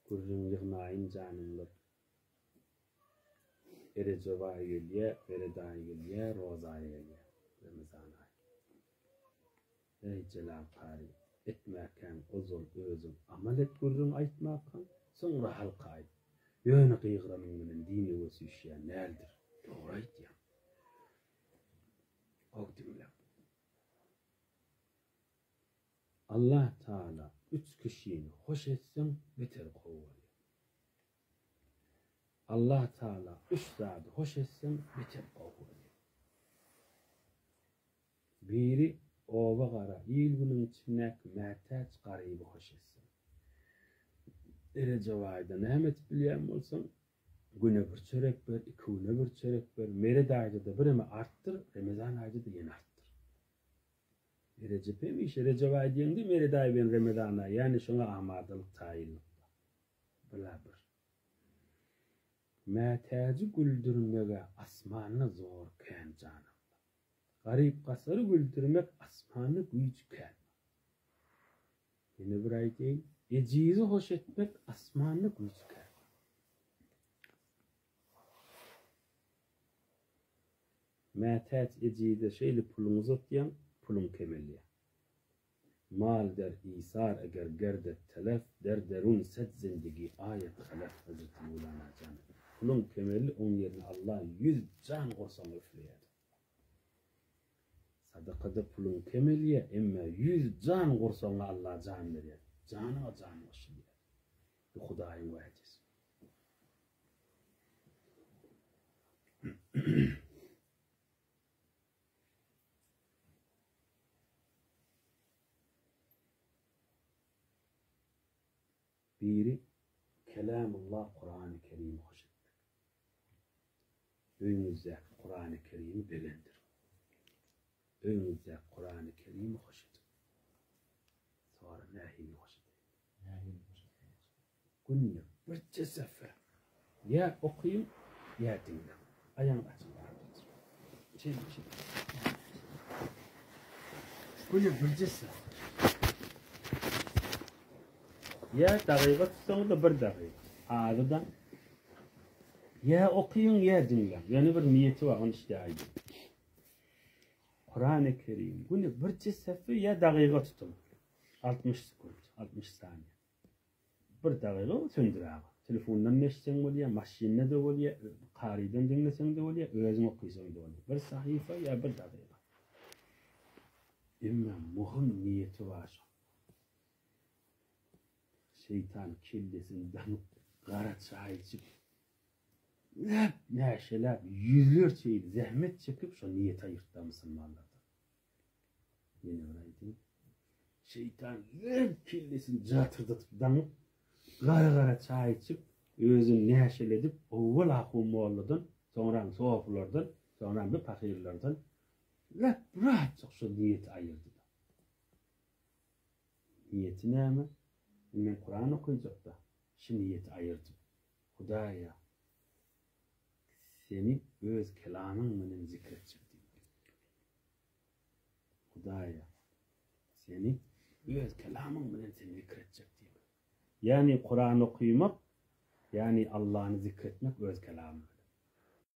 Gürrüň ýygnaýyn janyňlar. Erejep aýy gelýä, Meret aýy gelýä, Roza aýy gelýä. Remezan aýy. Eý, Jelal kary, etmäkäň ozal özüň amal et gürrüň aýtmakaň, soňra halka aýt. Ýöne gygyranyň bilen din öňe süýşýän däldir. Dogry aýtýaň. Gowy diňläň. Allah Taala üç kişini hoş etseň beter gowy bolýar. Allah Taala üç zady hoş etseň beter gowy bolýar. Biri oba gara il-günüň içindäki mätäç garyby hoş etseň. Erejep aýda näme edip bilýän bolsaň, güne bir çörek ber, iki güne bir çörek ber, meret aýda-da bireme artdyr, remezan aýda-da ýene artdyr. Erejep hemişe Rejep aýy diýeňde Meret aýy bilen Remezan aýy, ýagny şoňa amadalyk, taýynlyk bar. Bula bir. Mätäji güldürmeg-ä asmanda zor kän jan Allah. Garyp-gasary güldürmek asmanda güýç kän. Ýene bir aýdaýyn, ejizi hoş etmek asmanda güýç kän. Mätäç ejize şeýle puluňy uzatýaň, puluň kemelýär. Mal der isar eger gerdet telef, der derun sed zindigi aýat halef Hezreti Möwlana jan. Puluň kemeldi, oň ýerine Allah ýüz jan gursagyňa üfleýär. Sadakada puluň kemelýär, emme ýüz jan gursagyňa Allah jan berýär. Janyňa jan goşulýar. Bu Hudaýyň wädesi. Biri Kelamullah Kurany Kerimi hoş etmek. Öýüňizdäki Kurany Kerimi begendiriň. Öýüňizdäki Kurany Kerimi hoş ediň. Sonra nähili hoş edeýin? Nähili hoş edeýin? Günde birje sefer ýa okyň, ýa diňläň. Aýagyňy açyň bardyr. Şeýle şeýle. Günde birje sefer. Ýa dagyga tutsaňyz-da bir dagyga. Azy-da. Ýa okyň, ýa diňläň. Ýöne bir niýeti bar, ony işte aýdyň. Kurany Kerim günde birje sefer ýa dagyga tutuň. 60 sekunt, 60 saniýe. Bir dagyga söndür aga. Telefondan eşitseň bolýar, maşynda-da bolýar, karydan diňleseň-de bolýar, özüň okysaň-da bolýar. Bir sahypa ýa bir dagyga. Emma muhym niýeti bar şoň. Şeýtan kellesini daňyp, gara çaý içip, näp näşeläp, ýüzlerçe ýyl zähmet çekip şo niýeti aýyrtdy musulmanlardan. Ýene bir aýdyň. Şeýtan her kellesini jatyrdatyp daňyp, gara-gara çaý içip, özüni näşeledip, owwal ahun molladan, soňram sofulardan, soňram bu pahyrlardan lap-rahatjyk şo niýeti aýyrdy-da. Niýeti näme? Men Kuran okaýjak-da, şu niýeti aýyrdy. Hudaýa, seni öz kelamyň bilen zikr etjek diýip. Hudaýa, seni öz kelamyň bilen seni zikr etjek diýip. Ýagny Kuran okymak, ýagny Allany zikr etmek öz kelamy bilen.